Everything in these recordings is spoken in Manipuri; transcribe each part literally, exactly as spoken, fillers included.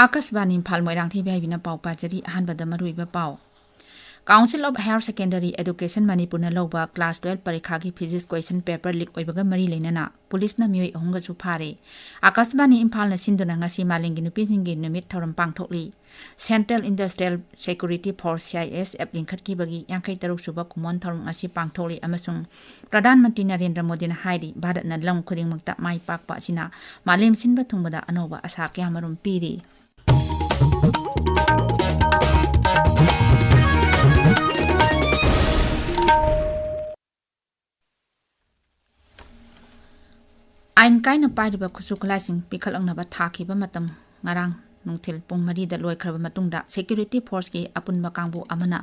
ꯑꯥꯀꯥꯁꯕꯥꯅꯤ ꯏꯝꯐꯥꯜ, ꯃꯣꯏꯔꯥꯡꯊꯦꯝ ꯍꯥꯏꯕꯤꯅ ꯄꯥꯎ ꯄꯥꯖꯔꯤ꯫ ꯑꯍꯥꯟꯕꯗ ꯃꯔꯨꯑꯣꯏꯕ ꯄꯥꯎ꯫ Council of Higher Secondary Education ꯃꯅꯤꯄꯨꯔꯅ ꯂꯧꯕ class twelve ꯄꯔꯤꯈꯥꯒꯤ physics question paper leak ꯑꯣꯏꯕꯒ ꯃꯔꯤ ꯂꯩꯅꯅ ꯄꯨꯂꯤꯁꯅ ꯃꯤꯑꯣꯏ ꯑꯍꯨꯝꯒꯁꯨ ꯐꯥꯔꯦ꯫ ꯑꯥꯀꯥꯁꯕꯥꯅꯤ ꯏꯝꯐꯥꯜꯅ ꯁꯤꯟꯗꯨꯅ ꯉꯁꯤ ꯃꯥꯂꯦꯝꯒꯤ ꯅꯨꯄꯤꯁꯤꯡꯒꯤ ꯅꯨꯃꯤꯠ ꯊꯧꯔꯝ ꯄꯥꯡꯊꯣꯛꯂꯤ꯫ Central Industrial Security Force, C I S F, ꯂꯤꯡꯈꯠꯈꯤꯕꯒꯤ ꯌꯥꯡꯈꯩ ꯇꯔꯨꯛ ꯁꯨꯕ ꯀꯨꯝꯑꯣꯟ ꯊꯧꯔꯝ ꯑꯁꯤ ꯄꯥꯡꯊꯣꯛꯂꯤ ꯑꯃꯁꯨꯡ ꯄ꯭ꯔꯙꯥꯟ ꯃꯟꯇ꯭ꯔꯤ ꯅꯔꯦꯟꯗ꯭ꯔ ꯃꯣꯗꯤꯅ ꯍꯥꯏꯔꯤ, ꯚꯥꯔꯠꯅ ꯂꯝ ꯈꯨꯗꯤꯡꯃꯛꯇ ꯃꯥꯏ ꯄꯥꯛꯄ ꯑꯁꯤꯅ ꯃꯥꯂꯦꯝ ꯁꯤꯟꯕ ꯊꯨꯡꯕꯗ ꯑꯅꯧꯕ ꯑꯁꯥ ꯀꯌꯥꯃꯔꯨꯝ ꯄꯤꯔꯤ꯫ ꯑꯥꯏꯟ ꯀꯥꯏꯅ ꯄꯥꯏꯔꯤꯕ ꯈꯨꯠꯁꯨ ꯈꯨꯠꯂꯥꯏꯁꯤꯡ ꯄꯤꯈꯠꯂꯛꯅꯕ ꯊꯥꯈꯤꯕ ꯃꯇꯝ ꯉꯔꯥꯡ ꯅꯨꯡꯊꯤꯜ ꯄꯨꯡ ꯃꯔꯤꯗ ꯂꯣꯏꯈ꯭ꯔꯕ ꯃꯇꯨꯡꯗ, security forceꯀꯤ ꯑꯄꯨꯟꯕ ꯀꯥꯡꯕꯨ ꯑꯃꯅ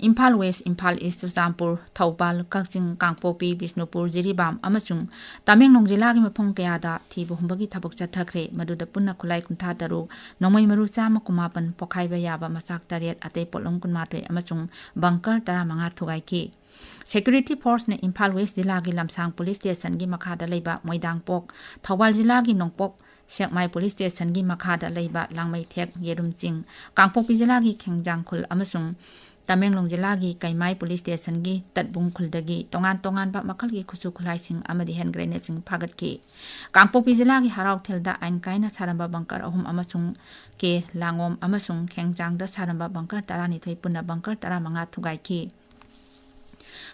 ꯏꯝꯐꯥꯜ West, ꯏꯝꯐꯥꯜ East, ꯆꯨꯔꯆꯥꯟꯄꯨꯔ, ꯊꯧꯕꯥꯜ, ꯀꯛꯆꯤꯡ, ꯀꯥꯡꯄꯣꯛꯄꯤ, ꯕꯤꯁꯅꯨꯄꯨꯔ, ꯖꯤꯔꯤꯕꯥꯝ ꯑꯃꯁꯨꯡ ꯇꯃꯦꯡꯂꯣꯡ ꯖꯤꯂꯥꯒꯤ ꯃꯐꯝ ꯀꯌꯥꯗ ꯊꯤꯕ ꯍꯨꯝꯕꯒꯤ ꯊꯕꯛ ꯆꯠꯊꯈ꯭ꯔꯦ꯫ ꯃꯗꯨꯗ ꯄꯨꯟꯅ ꯈꯨꯠꯂꯥꯏ ꯀꯨꯟꯊ꯭ꯔꯥ ꯇꯔꯨꯛ, ꯅꯣꯡꯃꯩ ꯃꯔꯨ ꯆꯥꯝꯃ ꯀꯨꯟꯃꯥꯄꯟ, ꯄꯣꯈꯥꯏꯕ ꯌꯥꯕ ꯃꯆꯥꯛ ꯇꯔꯦꯠ, ꯑꯇꯩ ꯄꯣꯠꯂꯝ ꯀꯨꯟꯃꯥꯊꯣꯏ ꯑꯃꯁꯨꯡ bunker ꯇꯔꯥꯃꯉꯥ ꯊꯨꯒꯥꯏꯈꯤ꯫ Security forceꯅ ꯏꯝꯐꯥꯜ West ꯖꯤꯂꯥꯒꯤ ꯂꯝꯁꯥꯡ police stationꯒꯤ ꯃꯈꯥꯗ ꯂꯩꯕ ꯃꯣꯏꯗꯥꯡꯄꯣꯛ, ꯊꯧꯕꯥꯜ ꯖꯤꯂꯥꯒꯤ ꯅꯣꯡꯄꯣꯛ ꯁꯦꯛꯃꯥꯏ police stationꯒꯤ ꯃꯈꯥꯗ ꯂꯩꯕ ꯂꯥꯡꯃꯩꯊꯦꯛ, ꯌꯦꯔꯨꯝꯆꯤꯡ, ꯀꯥꯡꯄꯣꯛꯄꯤ ꯖꯤꯂꯥꯒꯤ ꯈꯦꯡꯖꯥꯡꯈꯨꯜ ꯑꯃꯁꯨꯡ ꯇꯃꯦꯡꯂꯣꯡ ꯖꯤꯂꯥꯒꯤ ꯀꯩꯃꯥꯏ police stationꯒꯤ ꯇꯠꯕꯨꯡ ꯈꯨꯜꯗꯒꯤ ꯇꯣꯉꯥꯟ ꯇꯣꯉꯥꯟꯕ ꯃꯈꯜꯒꯤ ꯈꯨꯠꯁꯨ ꯈꯨꯠꯂꯥꯏꯁꯤꯡ ꯑꯃꯗꯤ hand grenadeꯁꯤꯡ ꯐꯥꯒꯠꯈꯤ꯫ ꯀꯥꯡꯄꯣꯛꯄꯤ ꯖꯤꯂꯥꯒꯤ ꯍꯔꯥꯎꯊꯦꯜꯗ ꯑꯥꯏꯟ ꯀꯥꯏꯅ ꯁꯥꯔꯝꯕ bunker ꯑꯍꯨꯝ ꯑꯃꯁꯨꯡ ꯀꯦ ꯂꯥꯡꯉꯣꯝ ꯑꯃꯁꯨꯡ ꯈꯦꯡꯖꯥꯡꯗ ꯁꯥꯔꯝꯕ bunker ꯇꯔꯥꯅꯤꯊꯣꯏ, ꯄꯨꯟꯅ bunker ꯇꯔꯥꯃꯉꯥ ꯊꯨꯒꯥꯏꯈꯤ꯫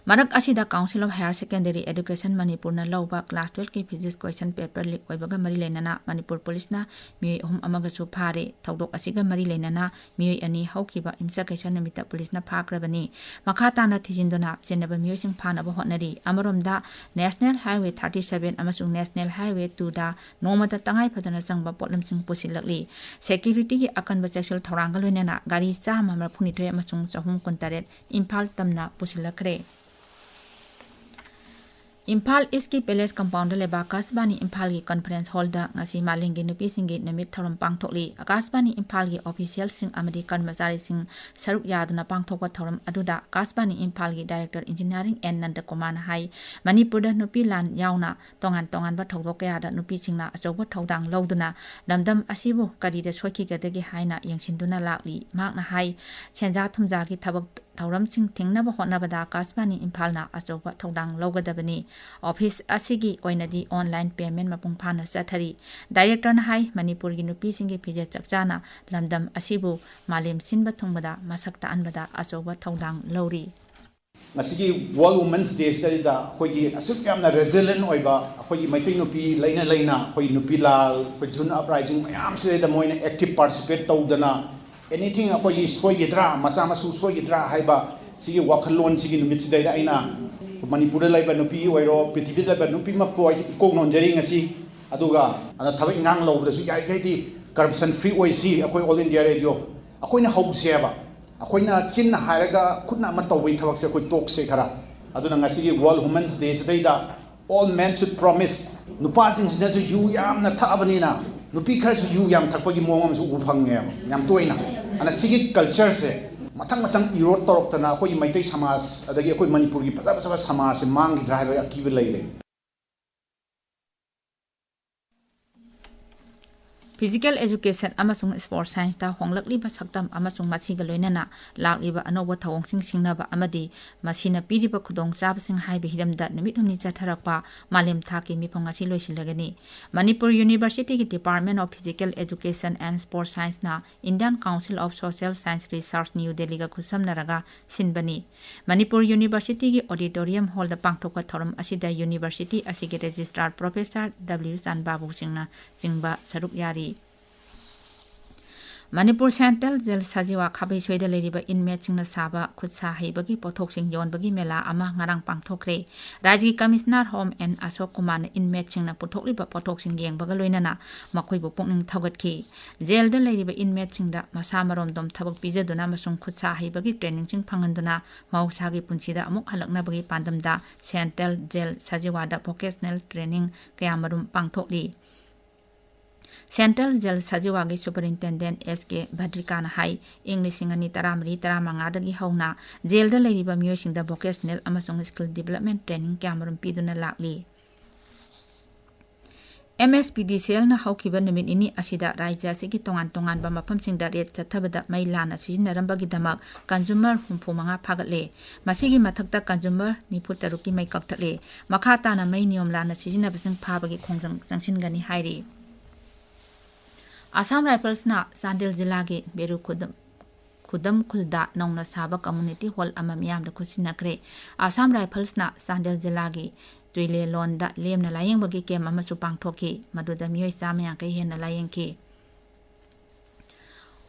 ꯃꯔꯛ ꯑꯁꯤꯗ Council of Higher Secondary Education ꯃꯅꯤꯄꯨꯔꯅ ꯂꯧꯕ class twelveꯀꯤ physics question paper leak ꯑꯣꯏꯕꯒ ꯃꯔꯤ ꯂꯩꯅꯅ ꯃꯅꯤꯄꯨꯔ ꯄꯨꯂꯤꯁꯅ ꯃꯤꯑꯣꯏ ꯑꯍꯨꯝ ꯑꯃꯒꯁꯨ ꯐꯥꯔꯦ꯫ ꯊꯧꯗꯣꯛ ꯑꯁꯤꯒ ꯃꯔꯤ ꯂꯩꯅꯅ ꯃꯤꯑꯣꯏ ꯑꯅꯤ ꯍꯧꯈꯤꯕ ꯌꯨꯝꯁꯀꯩꯁ ꯅꯨꯃꯤꯠꯇ ꯄꯨꯂꯤꯁꯅ ꯐꯥꯈ꯭ꯔꯕꯅꯤ꯫ ꯃꯈꯥ ꯇꯥꯅ ꯊꯤꯖꯤꯟꯗꯨꯅ ꯆꯦꯟꯅꯕ ꯃꯤꯑꯣꯏꯁꯤꯡ ꯐꯥꯅꯕ ꯍꯣꯠꯅꯔꯤ꯫ ꯑꯃꯔꯣꯝꯗ, National Highway thirty seven ꯑꯃꯁꯨꯡ National Highway twoꯗ ꯅꯣꯡꯃꯗ ꯇꯉꯥꯏ ꯐꯗꯅ ꯆꯪꯕ ꯄꯣꯠꯂꯝꯁꯤꯡ ꯄꯨꯁꯤꯜꯂꯛꯂꯤ꯫ Securityꯒꯤ ꯑꯀꯟꯕ ꯆꯦꯛꯁꯤꯜ ꯊꯧꯔꯥꯡꯒ ꯂꯣꯏꯅꯅ ꯒꯥꯔꯤ ꯆꯥꯝꯃ ꯃꯔꯤꯐꯨꯅꯤꯊꯣꯏ ꯑꯃꯁꯨꯡ ꯆꯍꯨꯝ ꯀꯨꯟꯇꯔꯦꯠ ꯏꯝꯐꯥꯜ ꯇꯝꯅ ꯄꯨꯁꯤꯜꯂꯛꯈ꯭ꯔꯦ꯫ ꯏꯝꯐꯥꯜ ꯏꯁꯀꯤ ꯄꯦꯂꯦꯁ ꯀꯝꯄꯥꯎꯟꯗ ꯂꯩꯕ ꯑꯀꯥꯁꯕꯥꯅꯤ ꯏꯝꯐꯥꯜꯒꯤ ꯀꯟꯐꯔꯦꯟꯁ ꯍꯣꯜꯗ ꯉꯁꯤ ꯃꯥꯂꯦꯝꯒꯤ ꯅꯨꯄꯤꯁꯤꯡꯒꯤ ꯅꯨꯃꯤꯠ ꯊꯧꯔꯝ ꯄꯥꯡꯊꯣꯛꯂꯤ꯫ ꯑꯀꯥꯁꯕꯥꯅꯤ ꯏꯝꯐꯥꯜꯒꯤ ꯑꯣꯐꯤꯁꯤꯌꯦꯜꯁꯤꯡ ꯑꯃꯗꯤ ꯀꯔꯃꯆꯥꯔꯤꯁꯤꯡ ꯁꯔꯨꯛ ꯌꯥꯗꯨꯅ ꯄꯥꯡꯊꯣꯛꯄ ꯊꯧꯔꯝ ꯑꯗꯨꯗ ꯑꯀꯥꯁꯕꯥꯅꯤ ꯏꯝꯐꯥꯜꯒꯤ ꯗꯥꯏꯔꯦꯛꯇꯔ ꯏꯟꯖꯤꯅꯤꯌꯥꯔꯤꯡ ꯑꯦꯟ ꯅꯟꯗꯀꯨꯃꯥꯔꯅ ꯍꯥꯏ, ꯃꯅꯤꯄꯨꯔꯗ ꯅꯨꯄꯤ ꯂꯥꯟ ꯌꯥꯎꯅ ꯇꯣꯉꯥꯟ ꯇꯣꯉꯥꯟꯕ ꯊꯧꯗꯣꯛ ꯀꯌꯥꯗ ꯅꯨꯄꯤꯁꯤꯡꯅ ꯑꯆꯧꯕ ꯊꯧꯗꯥꯡ ꯂꯧꯗꯨꯅ ꯂꯝꯗꯝ ꯑꯁꯤꯕꯨ ꯀꯔꯤꯗ ꯁꯣꯏꯈꯤꯒꯗꯒꯦ ꯍꯥꯏꯅ ꯌꯦꯡꯁꯤꯟꯗꯨꯅ ꯂꯥꯛꯂꯤ꯫ ꯃꯍꯥꯛꯅ ꯍꯥꯏ, ꯁꯦꯟꯖꯥ ꯊꯨꯝꯖꯥꯒꯤ ꯊꯕꯛ ꯊꯧꯔꯝꯁꯤꯡ ꯊꯤꯡꯅꯕ ꯍꯣꯠꯅꯕꯗ ꯑꯀꯥꯁꯕꯥꯅꯤ ꯏꯝꯐꯥꯜꯅ ꯑꯆꯧꯕ ꯊꯧꯗꯥꯡ ꯂꯧꯒꯗꯕꯅꯤ꯫ ꯑꯣꯐꯤꯁ ꯑꯁꯤꯒꯤ ꯑꯣꯏꯅꯗꯤ ꯑꯣꯟꯂꯥꯏꯟ ꯄꯦꯃꯦꯟ ꯃꯄꯨꯡ ꯐꯥꯅ ꯆꯠꯊꯔꯤ꯫ ꯗꯥꯏꯔꯦꯛꯇꯔꯅ ꯍꯥꯏ, ꯃꯅꯤꯄꯨꯔꯒꯤ ꯅꯨꯄꯤꯁꯤꯡꯒꯤ ꯐꯤꯖꯦꯠ ꯆꯛꯆꯥꯅ ꯂꯝꯗꯝ ꯑꯁꯤꯕꯨ ꯃꯥꯂꯦꯝ ꯁꯤꯟꯕ ꯊꯨꯡꯕꯗ ꯃꯁꯛ ꯇꯥꯛꯍꯟꯕꯗ ꯑꯆꯧꯕ ꯊꯧꯗꯥꯡ ꯂꯧꯔꯤ꯫ ꯉꯁꯤꯒꯤ World Women's Day ꯁꯤꯗꯩꯗ ꯑꯩꯈꯣꯏꯒꯤ ꯑꯁꯨꯛ ꯌꯥꯝꯅ resilient ꯑꯣꯏꯕ ꯑꯩꯈꯣꯏꯒꯤ ꯃꯩꯇꯩ ꯅꯨꯄꯤ ꯂꯩꯅ ꯂꯩꯅ ꯑꯩꯈꯣꯏ ꯅꯨꯄꯤ ꯂꯥꯜ, ꯑꯩꯈꯣꯏ June uprising ꯃꯌꯥꯝꯁꯤꯗꯩꯗ ꯃꯣꯏꯅ active participate ꯇꯧꯗꯅ anything ꯑꯩꯈꯣꯏꯒꯤ ꯁꯣꯏꯒꯗ꯭ꯔꯥ, ꯃꯆꯥ ꯃꯁꯨ ꯁꯣꯏꯒꯗ꯭ꯔꯥ ꯍꯥꯏꯕ ꯁꯤꯒꯤ ꯋꯥꯈꯜꯂꯣꯟꯁꯤꯒꯤ ꯅꯨꯃꯤꯠꯁꯤꯗꯩꯗ ꯑꯩꯅ ꯃꯅꯤꯄꯨꯔꯗ ꯂꯩꯕ ꯅꯨꯄꯤ ꯑꯣꯏꯔꯣ, ꯄ꯭ꯔꯤꯊꯤꯕꯤꯗ ꯂꯩꯕ ꯅꯨꯄꯤꯃꯛꯄꯨ ꯑꯩ ꯏꯀꯣꯛ ꯅꯣꯟꯖꯔꯤ ꯉꯁꯤ꯫ ꯑꯗꯨꯒ ꯑꯗ ꯊꯕꯛ ꯏꯪꯈꯥꯡ ꯂꯧꯕꯗꯁꯨ ꯌꯥꯔꯤꯈꯩꯗꯤ corruption free ꯑꯣꯏꯁꯤ꯫ ꯑꯩꯈꯣꯏ All India Radio ꯑꯩꯈꯣꯏꯅ ꯍꯧꯁꯦꯕ꯫ ꯑꯩꯈꯣꯏꯅ ꯆꯤꯟꯅ ꯍꯥꯏꯔꯒ ꯈꯨꯠꯅ ꯑꯃ ꯇꯧꯕꯒꯤ ꯊꯕꯛꯁꯦ ꯑꯩꯈꯣꯏ ꯇꯣꯛꯁꯦ ꯈꯔ꯫ ꯑꯗꯨꯅ ꯉꯁꯤꯒꯤ World Women's Day ꯁꯤꯗꯩꯗ all men should promise, ꯅꯨꯄꯥꯁꯤꯡꯁꯤꯅꯁꯨ ꯌꯨ ꯌꯥꯝꯅ ꯊꯛꯑꯕꯅꯤꯅ ꯅꯨꯄꯤ ꯈꯔꯁꯨ ꯌꯨ ꯌꯥꯝ ꯊꯛꯄꯒꯤ ꯃꯑꯣꯡ ꯑꯃꯁꯨ ꯎꯕ ꯐꯪꯉꯦꯕ ꯌꯥꯝ ꯇꯣꯏꯅ꯫ ꯑꯗꯨꯅ ꯁꯤꯒꯤ culture ꯁꯦ ꯃꯊꯪ ꯃꯊꯪ erode ꯇꯧꯔꯛꯇꯅ ꯑꯩꯈꯣꯏꯒꯤ ꯃꯩꯇꯩ ꯁꯃꯥꯖ ꯑꯗꯒꯤ ꯑꯩꯈꯣꯏ ꯃꯅꯤꯄꯨꯔꯒꯤ ꯐꯖ ꯐꯖꯕ ꯁꯃꯥꯖꯁꯦ ꯃꯥꯡꯈꯤꯗ꯭ꯔꯥ ꯍꯥꯏꯕꯒꯤ ꯑꯀꯤꯕ ꯂꯩꯔꯦ꯫ Physical Education ꯑꯃꯁꯨꯡ Sports Science ꯇ ꯍꯣꯡꯂꯛꯂꯤꯕ ꯁꯛꯇꯝ ꯑꯃꯁꯨꯡ ꯃꯁꯤꯒ ꯂꯣꯏꯅꯅ ꯂꯥꯛꯂꯤꯕ ꯑꯅꯧꯕ ꯊꯧꯑꯣꯡꯁꯤꯡ ꯁꯤꯡꯅꯕ ꯑꯃꯗꯤ ꯃꯁꯤꯅ ꯄꯤꯔꯤꯕ ꯈꯨꯗꯣꯡꯆꯥꯕꯁꯤꯡ ꯍꯥꯏꯕ ꯍꯤꯔꯝꯗ ꯅꯨꯃꯤꯠ ꯍꯨꯝꯅꯤ ꯆꯠꯊꯔꯛꯄ ꯃꯥꯂꯦꯝ ꯊꯥꯛꯀꯤ ꯃꯤꯐꯝ ꯉꯁꯤ ꯂꯣꯏꯁꯤꯜꯂꯒꯅꯤ꯫ ꯃꯅꯤꯄꯨꯔ University ꯒꯤ Department of Physical Education and Sports Science ꯅ Indian Council of Social Science Research, New Delhi ꯒ ꯈꯨꯠꯁꯝꯅꯔꯒ ꯁꯤꯟꯕꯅꯤ꯫ ꯃꯅꯤꯄꯨꯔ University ꯒꯤ auditorium hall ꯗ ꯄꯥꯡꯊꯣꯛꯄ ꯊꯧꯔꯝ ꯑꯁꯤꯗ University ꯑꯁꯤꯒꯤ Registrar Professor W ꯆꯥꯟꯕꯥꯕꯨ ꯁꯤꯡꯅ ꯆꯤꯡꯕ ꯁꯔꯨꯛ ꯌꯥꯔꯤ꯫ ꯃꯅꯤꯄꯨꯔ ꯁꯦꯟꯇ꯭ꯔꯦꯜ ꯖꯦꯜ ꯁꯖꯤꯋꯥ ꯈꯥꯕꯩꯁꯣꯏꯗ ꯂꯩꯔꯤꯕ ꯏꯟꯃꯦꯠꯁꯤꯡꯅ ꯁꯥꯕ ꯈꯨꯠꯁꯥ ꯍꯩꯕꯒꯤ ꯄꯣꯠꯊꯣꯛꯁꯤꯡ ꯌꯣꯟꯕꯒꯤ ꯃꯦꯂꯥ ꯑꯃ ꯉꯔꯥꯡ ꯄꯥꯡꯊꯣꯛꯈ꯭ꯔꯦ꯫ ꯔꯥꯖ꯭ꯌꯒꯤ ꯀꯃꯤꯁꯅꯔ ꯍꯣꯝ ꯑꯦꯟ ꯑꯁꯣꯛ ꯀꯨꯃꯥꯔꯅ ꯏꯟꯃꯦꯠꯁꯤꯡꯅ ꯄꯨꯊꯣꯛꯂꯤꯕ ꯄꯣꯠꯊꯣꯛꯁꯤꯡ ꯌꯦꯡꯕꯒ ꯂꯣꯏꯅꯅ ꯃꯈꯣꯏꯕꯨ ꯄꯨꯛꯅꯤꯡ ꯊꯧꯒꯠꯈꯤ꯫ ꯖꯦꯜꯗ ꯂꯩꯔꯤꯕ ꯏꯟꯃꯦꯠꯁꯤꯡꯗ ꯃꯁꯥ ꯃꯔꯣꯝꯗꯣꯝ ꯊꯕꯛ ꯄꯤꯖꯗꯨꯅ ꯑꯃꯁꯨꯡ ꯈꯨꯠꯁꯥ ꯍꯩꯕꯒꯤ ꯇ꯭ꯔꯦꯅꯤꯡꯁꯤꯡ ꯐꯪꯍꯟꯗꯨꯅ ꯃꯍꯧꯁꯥꯒꯤ ꯄꯨꯟꯁꯤꯗ ꯑꯃꯨꯛ ꯍꯜꯂꯛꯅꯕꯒꯤ ꯄꯥꯟꯗꯝꯗ ꯁꯦꯟꯇ꯭ꯔꯦꯜ ꯖꯦꯜ ꯁꯖꯤꯋꯥꯗ ꯚꯣꯀꯦꯁꯅꯦꯜ ꯇ꯭ꯔꯦꯅꯤꯡ ꯀꯌꯥꯃꯔꯨꯝ ꯄꯥꯡꯊꯣꯛꯂꯤ꯫ ꯁꯦꯟꯇ꯭ꯔꯦꯜ ꯖꯦꯜ ꯁꯖꯤꯋꯥꯒꯤ ꯁꯨꯄꯔꯤꯟꯇꯦꯟꯗꯦꯟꯠ ꯑꯦꯁ ꯀꯦ ꯚꯗ꯭ꯔꯤꯀꯥꯅ ꯍꯥꯏ, ꯏꯪ ꯂꯤꯁꯤꯡ ꯑꯅꯤ ꯇꯔꯥꯃꯔꯤ ꯇꯔꯥꯃꯉꯥꯗꯒꯤ ꯍꯧꯅ ꯖꯦꯜꯗ ꯂꯩꯔꯤꯕ ꯃꯤꯑꯣꯏꯁꯤꯡꯗ ꯚꯣꯀꯦꯁꯅꯦꯜ ꯑꯃꯁꯨꯡ ꯁ꯭ꯀꯤꯜ ꯗꯤꯕꯦꯂꯞꯃꯦꯟꯠ ꯇ꯭ꯔꯦꯅꯤꯡ ꯀꯌꯥꯃꯔꯨꯝ ꯄꯤꯗꯨꯅ ꯂꯥꯛꯂꯤ꯫ ꯑꯦꯝ ꯑꯦꯁ ꯄꯤ ꯗꯤ ꯁꯤ ꯑꯦꯜꯅ ꯍꯧꯈꯤꯕ ꯅꯨꯃꯤꯠ ꯅꯤꯅꯤ ꯑꯁꯤꯗ ꯔꯥꯖ꯭ꯌ ꯑꯁꯤꯒꯤ ꯇꯣꯉꯥꯟ ꯇꯣꯉꯥꯟꯕ ꯃꯐꯝꯁꯤꯡꯗ ꯔꯦꯠ ꯆꯠꯊꯕꯗ ꯃꯩ ꯂꯥꯟꯅ ꯁꯤꯖꯤꯟꯅꯔꯝꯕꯒꯤꯗꯃꯛ ꯀꯟꯖꯨꯃꯔ ꯍꯨꯝꯐꯨ ꯃꯉꯥ ꯐꯥꯒꯠꯂꯦ꯫ ꯃꯁꯤꯒꯤ ꯃꯊꯛꯇ ꯀꯟꯖꯨꯃꯔ ꯅꯤꯐꯨ ꯇꯔꯨꯛꯀꯤ ꯃꯩ ꯀꯛꯊꯠꯂꯦ꯫ ꯃꯈꯥ ꯇꯥꯅ ꯃꯩ ꯅꯤꯌꯣꯝ ꯂꯥꯟꯅ ꯁꯤꯖꯤꯟꯅꯕꯁꯤꯡ ꯐꯥꯕꯒꯤ ꯈꯣꯡꯖꯪ ꯆꯪꯁꯤꯟꯒꯅꯤ ꯍꯥꯏꯔꯤ꯫ ꯑꯁꯥꯝ ꯔꯥꯏꯐꯜꯁꯅ ꯆꯥꯟꯗꯦꯜ ꯖꯤꯂꯥꯒꯤ ꯕꯦꯔꯨ ꯈꯨꯗꯝ, ꯈꯨꯗꯝ ꯈꯨꯜꯗ ꯅꯧꯅ ꯁꯥꯕ ꯀꯝꯃ꯭ꯌꯨꯅꯤꯇꯤ ꯍꯣꯜ ꯑꯃ ꯃꯤꯌꯥꯝꯗ ꯈꯨꯠꯁꯤꯟꯅꯈ꯭ꯔꯦ꯫ ꯑꯁꯥꯝ ꯔꯥꯏꯐꯜꯁꯅ ꯆꯥꯟꯗꯦꯜ ꯖꯤꯂꯥꯒꯤ ꯇꯨꯏꯂꯦꯂꯣꯟꯗ ꯂꯦꯝꯅ ꯂꯥꯌꯦꯡꯕꯒꯤ ꯀꯦꯝꯞ ꯑꯃꯁꯨ ꯄꯥꯡꯊꯣꯛꯈꯤ, ꯃꯗꯨꯗ ꯃꯤꯑꯣꯏ ꯆꯥꯝꯃ ꯌꯥꯡꯈꯩ ꯍꯦꯟꯅ ꯂꯥꯌꯦꯡꯈꯤ꯫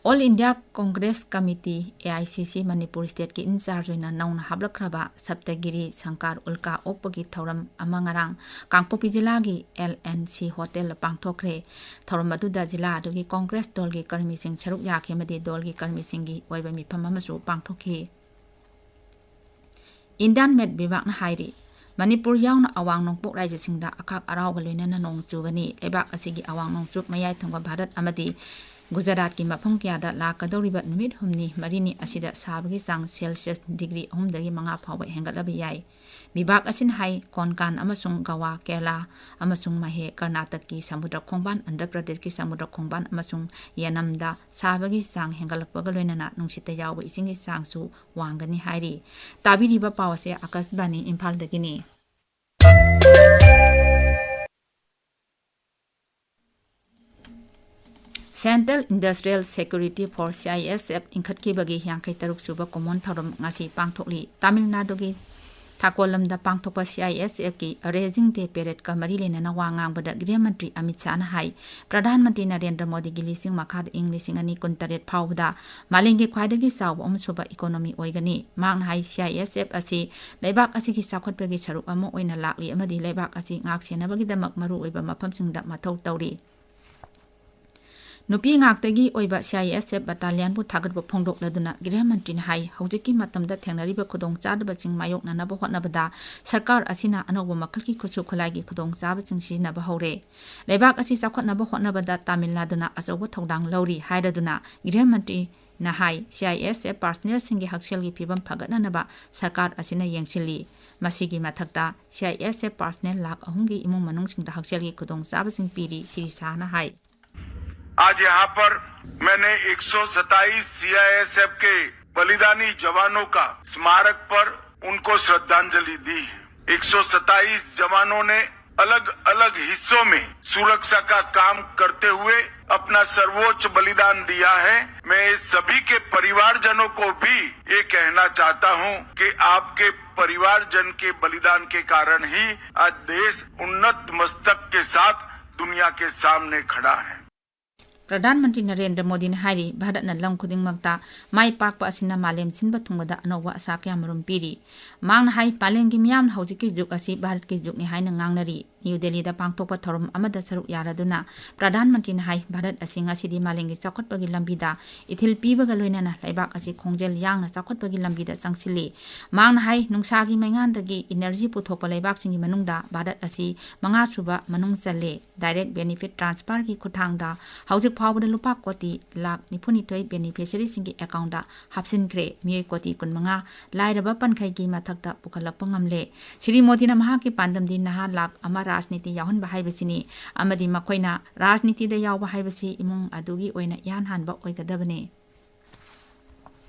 All India Congress committee, A I C C, Manipur ꯁ꯭ꯇꯦꯠꯀꯤ ꯏꯟꯆꯥꯔꯖ ꯑꯣꯏꯅ ꯅꯧꯅ ꯍꯥꯞꯂꯛꯈ꯭ꯔꯕ ꯁꯞꯇꯒꯤꯔꯤ ꯁꯪꯀꯥꯔ ꯎꯜꯀꯥ ꯑꯣꯛꯄꯒꯤ ꯊꯧꯔꯝ ꯑꯃ ꯉꯔꯥꯡ ꯀꯥꯡꯄꯣꯛꯄꯤ ꯖꯤꯂꯥꯒꯤ ꯑꯦꯜ ꯑꯦꯟ ꯁꯤ ꯍꯣꯇꯦꯜꯗ ꯄꯥꯡꯊꯣꯛꯈ꯭ꯔꯦ꯫ ꯊꯧꯔꯝ ꯑꯗꯨꯗ ꯖꯤꯂꯥ ꯑꯗꯨꯒꯤ ꯀꯣꯡꯒ꯭ꯔꯦꯁ ꯗꯜꯒꯤ ꯀꯔꯃꯤꯁꯤꯡ ꯁꯔꯨꯛ ꯌꯥꯈꯤ ꯑꯃꯗꯤ ꯗꯜꯒꯤ ꯀꯔꯃꯤꯁꯤꯡꯒꯤ ꯑꯣꯏꯕ ꯃꯤꯐꯝ ꯑꯃꯁꯨ ꯄꯥꯡꯊꯣꯛꯈꯤ꯫ ꯏꯟꯗꯤꯌꯥꯟ ꯃꯦꯠ ꯕꯤꯚꯥꯒꯅ ꯍꯥꯏꯔꯤ, ꯃꯅꯤꯄꯨꯔ ꯌꯥꯎꯅ ꯑꯋꯥꯡ ꯅꯣꯡꯄꯣꯛ ꯔꯥꯖ꯭ꯌꯁꯤꯡꯗ ꯑꯈꯥꯛ ꯑꯔꯥꯎꯒ ꯂꯣꯏꯅꯅ ꯅꯣꯡ ꯆꯨꯒꯅꯤ꯫ ꯂꯩꯕꯥꯛ ꯑꯁꯤꯒꯤ ꯑꯋꯥꯡ ꯅꯣꯡꯆꯨꯞ ꯃꯌꯥꯏ ꯊꯪꯕ ꯚꯥꯔꯠ ꯑꯃꯗꯤ ꯒꯨꯖꯔꯥꯠꯀꯤ ꯃꯐꯝ ꯀꯌꯥꯗ ꯂꯥꯛꯀꯗꯧꯔꯤꯕ ꯅꯨꯃꯤꯠ ꯍꯨꯝꯅꯤ ꯃꯔꯤꯅꯤ ꯑꯁꯤꯗ ꯁꯥꯕꯒꯤ ꯆꯥꯡ ꯁꯦꯜꯁꯤꯌꯁ ꯗꯤꯒ꯭ꯔꯤ ꯑꯍꯨꯝꯗꯒꯤ ꯃꯉꯥ ꯐꯥꯎꯕ ꯍꯦꯟꯒꯠꯂꯕ ꯌꯥꯏ꯫ ꯕꯤꯚꯥꯒ ꯑꯁꯤꯅ ꯍꯥꯏ, ꯀꯣꯟꯀꯥꯟ ꯑꯃꯁꯨꯡ ꯒꯋꯥ, ꯀꯦꯔꯂꯥ ꯑꯃꯁꯨꯡ ꯃꯍꯦ, ꯀꯔꯅꯥꯇꯛꯀꯤ ꯁꯃꯨꯗ꯭ꯔ ꯈꯣꯡꯕꯥꯟ, ꯑꯟꯙ꯭ꯔ ꯄ꯭ꯔꯗꯦꯁꯀꯤ ꯁꯃꯨꯗ꯭ꯔ ꯈꯣꯡꯕꯥꯟ ꯑꯃꯁꯨꯡ ꯌꯦꯅꯝꯗ ꯁꯥꯕꯒꯤ ꯆꯥꯡ ꯍꯦꯟꯒꯠꯂꯛꯄꯒ ꯂꯣꯏꯅꯅ ꯅꯨꯡꯁꯤꯠꯇ ꯌꯥꯎꯕ ꯏꯁꯤꯡꯒꯤ ꯆꯥꯡꯁꯨ ꯋꯥꯡꯒꯅꯤ ꯍꯥꯏꯔꯤ꯫ ꯇꯥꯕꯤꯔꯤꯕ ꯄꯥꯎ ꯑꯁꯤ ꯑꯀꯥꯁꯕꯥꯅꯤ ꯏꯝꯐꯥꯜꯗꯒꯤꯅꯤ꯫ Central Industrial Security Force, C I S F, ꯂꯤꯡꯈꯠꯈꯤꯕꯒꯤ ꯌꯥꯡꯈꯩ ꯇꯔꯨꯛ ꯁꯨꯕ ꯀꯨꯝꯑꯣꯟ ꯊꯧꯔꯝ ꯉꯁꯤ ꯄꯥꯡꯊꯣꯛꯂꯤ꯫ ꯇꯥꯃꯤꯜ ꯅꯥꯗꯨꯒꯤ ꯊꯥꯀꯣꯂꯝꯗ ꯄꯥꯡꯊꯣꯛꯄ ꯁꯤ ꯑꯥꯏ ꯑꯦꯁ ꯑꯦꯐꯀꯤ ꯔꯦꯖꯤꯡ ꯗꯦ ꯄꯦꯔꯦꯗꯀ ꯃꯔꯤ ꯂꯩꯅꯅ ꯋꯥ ꯉꯥꯡꯕꯗ ꯒ꯭ꯔꯤꯍ ꯃꯟꯇ꯭ꯔꯤ ꯑꯃꯤꯠ ꯁꯥꯍꯅ ꯍꯥꯏ, ꯄ꯭ꯔꯙꯥꯟ ꯃꯟꯇ꯭ꯔꯤ ꯅꯔꯦꯟꯗ꯭ꯔ ꯃꯣꯗꯤꯒꯤ ꯂꯤꯁꯤꯡ ꯃꯈꯥꯗ ꯏꯪ ꯂꯤꯁꯤꯡ ꯑꯅꯤ ꯀꯨꯟꯇꯔꯦꯠ ꯐꯥꯎꯕꯗ ꯃꯥꯂꯦꯝꯒꯤ ꯈ꯭ꯋꯥꯏꯗꯒꯤ ꯆꯥꯎꯕ ꯑꯍꯨꯝꯁꯨꯕ ꯏꯀꯣꯅꯣꯃꯤ ꯑꯣꯏꯒꯅꯤ꯫ ꯃꯍꯥꯛꯅ ꯍꯥꯏ, ꯁꯤ ꯑꯥꯏ ꯑꯦꯁ ꯑꯦꯐ ꯑꯁꯤ ꯂꯩꯕꯥꯛ ꯑꯁꯤꯒꯤ ꯆꯥꯎꯈꯠꯄꯒꯤ ꯁꯔꯨꯛ ꯑꯃ ꯑꯣꯏꯅ ꯂꯥꯛꯂꯤ ꯑꯃꯗꯤ ꯂꯩꯕꯥꯛ ꯑꯁꯤ ꯉꯥꯛ ꯁꯦꯟꯅꯕꯒꯤꯗꯃꯛ ꯃꯔꯨꯑꯣꯏꯕ ꯃꯐꯝꯁꯤꯡꯗ ꯃꯊꯧ ꯇꯧꯔꯤ꯫ ꯅꯨꯄꯤ ꯉꯥꯛꯇꯒꯤ ꯑꯣꯏꯕ ꯁꯤ ꯑꯥꯏ ꯑꯦꯁ ꯑꯦꯐ ꯕꯠꯇꯥꯂꯤꯌꯟꯕꯨ ꯊꯥꯒꯠꯄ ꯐꯣꯡꯗꯣꯛꯂꯗꯨꯅ ꯒ꯭ꯔꯤꯍ ꯃꯟꯇ꯭ꯔꯤꯅ ꯍꯥꯏ, ꯍꯧꯖꯤꯛꯀꯤ ꯃꯇꯝꯗ ꯊꯦꯡꯅꯔꯤꯕ ꯈꯨꯗꯣꯡꯆꯥꯗꯕꯁꯤꯡ ꯃꯥꯌꯣꯛꯅꯅꯕ ꯍꯣꯠꯅꯕꯗ ꯁꯔꯀꯥꯔ ꯑꯁꯤꯅ ꯑꯅꯧꯕ ꯃꯈꯜꯒꯤ ꯈꯨꯠꯁꯨ ꯈꯨꯠꯂꯥꯏꯒꯤ ꯈꯨꯗꯣꯡꯆꯥꯕꯁꯤꯡ ꯁꯤꯖꯤꯟꯅꯕ ꯍꯧꯔꯦ꯫ ꯂꯩꯕꯥꯛ ꯑꯁꯤ ꯆꯥꯎꯈꯠꯅꯕ ꯍꯣꯠꯅꯕꯗ ꯇꯥꯃꯤꯜ ꯅꯥꯗꯨꯅ ꯑꯆꯧꯕ ꯊꯧꯗꯥꯡ ꯂꯧꯔꯤ ꯍꯥꯏꯔꯗꯨꯅ ꯒ꯭ꯔꯤꯍ ꯃꯟꯇ꯭ꯔꯤꯅ ꯍꯥꯏ, ꯁꯤ ꯑꯥꯏ ꯑꯦꯁ ꯑꯦꯐ ꯄꯥꯔꯁꯅꯦꯜꯁꯤꯡꯒꯤ ꯍꯛꯁꯦꯜꯒꯤ ꯐꯤꯕꯝ ꯐꯒꯠꯅꯅꯕ ꯁꯔꯀꯥꯔ ꯑꯁꯤꯅ ꯌꯦꯡꯁꯤꯜꯂꯤ꯫ ꯃꯁꯤꯒꯤ ꯃꯊꯛꯇ C I S F personal lakh ꯑꯍꯨꯝꯒꯤ ꯏꯃꯨꯡ ꯃꯅꯨꯡꯁꯤꯡꯗ ꯍꯛꯁꯦꯜꯒꯤ ꯈꯨꯗꯣꯡꯆꯥꯕꯁꯤꯡ ꯄꯤꯔꯤ, ꯁ꯭ꯔꯤ ꯁꯥꯍꯅ ꯍꯥꯏ꯫ आज यहाँ पर मैंने एक सौ सताईस सीआईएसएफ के बलिदानी जवानों का स्मारक पर उनको श्रद्धांजलि दी है। एक सौ सताईस जवानों ने अलग-अलग हिस्सों में सुरक्षा का काम करते हुए अपना सर्वोच्च बलिदान दिया है। मैं इस सभी के परिवारजनों को भी ये कहना चाहता हूं कि आपके परिवारजन के बलिदान के कारण ही आज देश उन्नत मस्तक के साथ दुनिया के सामने खड़ा है। ꯄ꯭ꯔꯙꯥꯟ ꯃꯟꯇ꯭ꯔꯤ ꯅꯔꯦꯟꯗ꯭ꯔ ꯃꯣꯗꯤꯅ ꯍꯥꯏꯔꯤ, ꯚꯥꯔꯠꯅ ꯂꯝ ꯈꯨꯗꯤꯡꯃꯛꯇ ꯃꯥꯏ ꯄꯥꯛꯄ ꯑꯁꯤꯅ ꯃꯥꯂꯦꯝ ꯁꯤꯟꯕ ꯊꯨꯡꯕꯗ ꯑꯅꯧꯕ ꯑꯁꯥ ꯀꯌꯥꯃꯔꯨꯝ ꯄꯤꯔꯤ꯫ ꯃꯍꯥꯛꯅ ꯍꯥꯏ, ꯃꯥꯂꯦꯝꯒꯤ ꯃꯤꯌꯥꯝꯅ ꯍꯧꯖꯤꯛꯀꯤ ꯖꯨꯒ ꯑꯁꯤ ꯚꯥꯔꯠꯀꯤ ꯖꯨꯒꯅꯤ ꯍꯥꯏꯅ ꯉꯥꯡꯅꯔꯤ꯫ ꯅ꯭ꯌꯨ ꯗꯦꯜꯂꯤꯗ ꯄꯥꯡꯊꯣꯛꯄ ꯊꯧꯔꯝ ꯑꯃꯗ ꯁꯔꯨꯛ ꯌꯥꯔꯗꯨꯅ ꯄ꯭ꯔꯙꯥꯟ ꯃꯟꯇ꯭ꯔꯤꯅ ꯍꯥꯏ, ꯚꯥꯔꯠ ꯑꯁꯤ ꯉꯁꯤꯗꯤ ꯃꯥꯂꯦꯝꯒꯤ ꯆꯥꯎꯈꯠꯄꯒꯤ ꯂꯝꯕꯤꯗ ꯏꯊꯤꯜ ꯄꯤꯕꯒ ꯂꯣꯏꯅꯅ ꯂꯩꯕꯥꯛ ꯑꯁꯤ ꯈꯣꯡꯖꯦꯜ ꯌꯥꯡꯅ ꯆꯥꯎꯈꯠꯄꯒꯤ ꯂꯝꯕꯤꯗ ꯆꯪꯁꯤꯜꯂꯤ꯫ ꯃꯍꯥꯛꯅ ꯍꯥꯏ, ꯅꯨꯡꯁꯥꯒꯤ ꯃꯩꯉꯥꯟꯗꯒꯤ ꯏꯅꯔꯖꯤ ꯄꯨꯊꯣꯛꯄ ꯂꯩꯕꯥꯛꯁꯤꯡꯒꯤ ꯃꯅꯨꯡꯗ ꯚꯥꯔꯠ ꯑꯁꯤ ꯃꯉꯥꯁꯨꯕ ꯃꯅꯨꯡ ꯆꯜꯂꯦ꯫ ꯗꯥꯏꯔꯦꯛ ꯕꯦꯅꯤꯐꯤꯠ ꯇ꯭ꯔꯥꯟꯁꯐꯔꯒꯤ ꯈꯨꯠꯊꯥꯡꯗ ꯍꯧꯖꯤꯛ ꯐꯥꯎꯕꯗ ꯂꯨꯄꯥ ꯀꯣꯇꯤ ꯂꯥꯈ ꯅꯤꯐꯨꯅꯤꯊꯣꯏ ꯕꯦꯅꯤꯐꯤꯁꯔꯤꯁꯤꯡꯒꯤ ꯑꯦꯀꯥꯎꯟꯗ ꯍꯥꯞꯆꯤꯟꯈ꯭ꯔꯦ꯫ ꯃꯤꯑꯣꯏ ꯀꯣꯇꯤ ꯀꯨꯟꯃꯉꯥ ꯂꯥꯏꯔꯕ ꯄꯟꯈꯩꯒꯤ ꯃꯊꯛꯇ ꯄꯨꯈꯠꯂꯛꯄ ꯉꯝꯂꯦ꯫ ꯁ꯭ꯔꯤ ꯃꯣꯗꯤꯅ ꯃꯍꯥꯛꯀꯤ ꯄꯥꯟꯗꯝꯗꯤ ꯅꯍꯥ ꯂꯥꯈ ꯑꯃ ꯔꯥꯖꯅꯤꯇꯤ ꯌꯥꯎꯍꯟꯕ ꯍꯥꯏꯕꯁꯤꯅꯤ ꯑꯃꯗꯤ ꯃꯈꯣꯏꯅ ꯔꯥꯖꯅꯤꯇꯤꯗ ꯌꯥꯎꯕ ꯍꯥꯏꯕꯁꯤ ꯏꯃꯨꯡ ꯑꯗꯨꯒꯤ ꯑꯣꯏꯅ ꯏꯍꯥꯟ ꯍꯥꯟꯕ ꯑꯣꯏꯒꯗꯕꯅꯤ꯫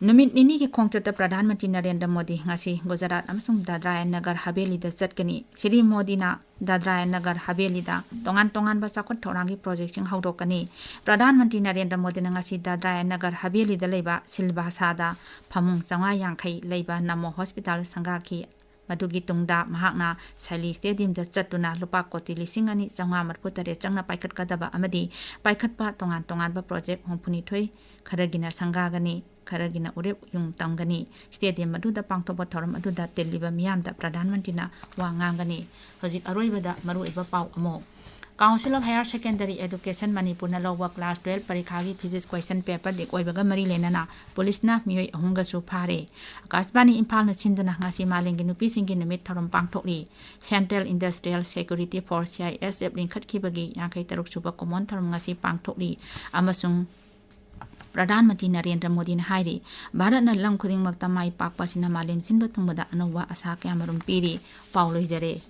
ꯅꯨꯃꯤꯠ ꯅꯤꯅꯤꯒꯤ ꯈꯣꯡꯆꯠꯇ ꯄ꯭ꯔꯙꯥꯟ ꯃꯟꯇ꯭ꯔꯤ ꯅꯔꯦꯟꯗ꯭ꯔ ꯃꯣꯗꯤ ꯉꯁꯤ ꯒꯨꯖꯔꯥꯠ ꯑꯃꯁꯨꯡ ꯗꯥꯗ꯭ꯔꯥ ꯑꯦꯟ ꯅꯒꯔ ꯍꯕꯦꯂꯤꯗ ꯆꯠꯀꯅꯤ꯫ ꯁ꯭ꯔꯤ ꯃꯣꯗꯤꯅ ꯗꯥꯗ꯭ꯔꯥ ꯑꯦꯟ ꯅꯒꯔ ꯍꯕꯦꯂꯤꯗ ꯇꯣꯉꯥꯟ ꯇꯣꯉꯥꯟꯕ ꯆꯥꯎꯈꯠ ꯊꯧꯔꯥꯡꯒꯤ ꯄ꯭ꯔꯣꯖꯦꯛꯁꯤꯡ ꯍꯧꯗꯣꯛꯀꯅꯤ꯫ ꯄ꯭ꯔꯙꯥꯟ ꯃꯟꯇ꯭ꯔꯤ ꯅꯔꯦꯟꯗ꯭ꯔ ꯃꯣꯗꯤꯅ ꯉꯁꯤ ꯗꯥꯗ꯭ꯔꯥ ꯑꯦꯟ ꯅꯒꯔ ꯍꯕꯦꯂꯤꯗ ꯂꯩꯕ ꯁꯤꯜꯚꯥꯁꯥꯗ ꯐꯃꯨꯡ ꯆꯥꯝꯃꯉꯥ ꯌꯥꯡꯈꯩ ꯂꯩꯕ ꯅꯃꯣ ꯍꯣꯁꯄꯤꯇꯥꯜ ꯁꯪꯒꯥꯈꯤ꯫ ꯃꯗꯨꯒꯤ ꯇꯨꯡꯗ ꯃꯍꯥꯛꯅ ꯁꯥꯏꯂꯤ ꯁ꯭ꯇꯦꯗꯤꯌꯝꯗ ꯆꯠꯇꯨꯅ ꯂꯨꯄꯥ ꯀꯣꯇꯤ ꯂꯤꯁꯤꯡ ꯑꯅꯤ ꯆꯥꯝꯃꯉꯥ ꯃꯔꯤꯐꯨ ꯇꯔꯦꯠ ꯆꯪꯅ ꯄꯥꯏꯈꯠꯀꯗꯕ ꯑꯃꯗꯤ ꯄꯥꯏꯈꯠꯄ ꯇꯣꯉꯥꯟ ꯇꯣꯉꯥꯟꯕ ꯄ꯭ꯔꯣꯖꯦꯛ ꯍꯨꯝꯐꯨꯅꯤꯊꯣꯏ, ꯈꯔꯒꯤꯅ ꯁꯪꯒꯥꯒꯅꯤ, ꯈꯔꯒꯤꯅ ꯎꯔꯦꯞ ꯎꯌꯨꯡ ꯇꯝꯒꯅꯤ꯫ ꯁ꯭ꯇꯦꯗꯤꯌꯝ ꯑꯗꯨꯗ ꯄꯥꯡꯊꯣꯛꯄ ꯊꯧꯔꯝ ꯑꯗꯨꯗ ꯇꯤꯜꯂꯤꯕ ꯃꯤꯌꯥꯝꯗ ꯄ꯭ꯔꯙꯥꯟ ꯃꯟꯇ꯭ꯔꯤꯅ ꯋꯥ ꯉꯥꯡꯒꯅꯤ꯫ ꯍꯧꯖꯤꯛ ꯑꯔꯣꯏꯕꯗ ꯃꯔꯨꯑꯣꯏꯕ ꯄꯥꯎ ꯑꯃꯨꯛ꯫ Council of Higher Secondary Education ꯃꯅꯤꯄꯨꯔꯅ ꯂꯧꯕ class twelve ꯄꯔꯤꯈꯥꯒꯤ thesis question paper leak ꯑꯣꯏꯕꯒ ꯃꯔꯤ ꯂꯩꯅꯅ ꯄꯨꯂꯤꯁꯅ ꯃꯤꯑꯣꯏ ꯑꯍꯨꯝꯒꯁꯨ ꯐꯥꯔꯦ꯫ ꯑꯀꯥꯁꯕꯥꯅꯤ ꯏꯝꯐꯥꯜꯅ ꯁꯤꯟꯗꯨꯅ ꯉꯁꯤ ꯃꯥꯂꯦꯝꯒꯤ ꯅꯨꯄꯤꯁꯤꯡꯒꯤ ꯅꯨꯃꯤꯠ ꯊꯧꯔꯝ ꯄꯥꯡꯊꯣꯛꯂꯤ꯫ Central Industrial Security Force, C I S F, ꯂꯤꯡꯈꯠꯈꯤꯕꯒꯤ ꯌꯥꯡꯈꯩ ꯇꯔꯨꯛ ꯁꯨꯕ ꯀꯨꯝꯑꯣꯟ ꯊꯧꯔꯝ ꯉꯁꯤ ꯄꯥꯡꯊꯣꯛꯂꯤ ꯑꯃꯁꯨꯡ ꯄ꯭ꯔꯙꯥꯟ ꯃꯟꯇ꯭ꯔꯤ ꯅꯔꯦꯟꯗ꯭ꯔ ꯃꯣꯗꯤꯅ ꯍꯥꯏꯔꯤ, ꯚꯥꯔꯠꯅ ꯂꯝ ꯈꯨꯗꯤꯡꯃꯛꯇ ꯃꯥꯏ ꯄꯥꯛꯄ ꯑꯁꯤꯅ ꯃꯥꯂꯦꯝ ꯁꯤꯟꯕ ꯊꯨꯡꯕꯗ ꯑꯅꯧꯕ ꯑꯥꯁꯥ ꯀꯌꯥꯃꯔꯨꯝ ꯄꯤꯔꯤ꯫ ꯄꯥꯎ ꯂꯣꯏꯖꯔꯦ꯫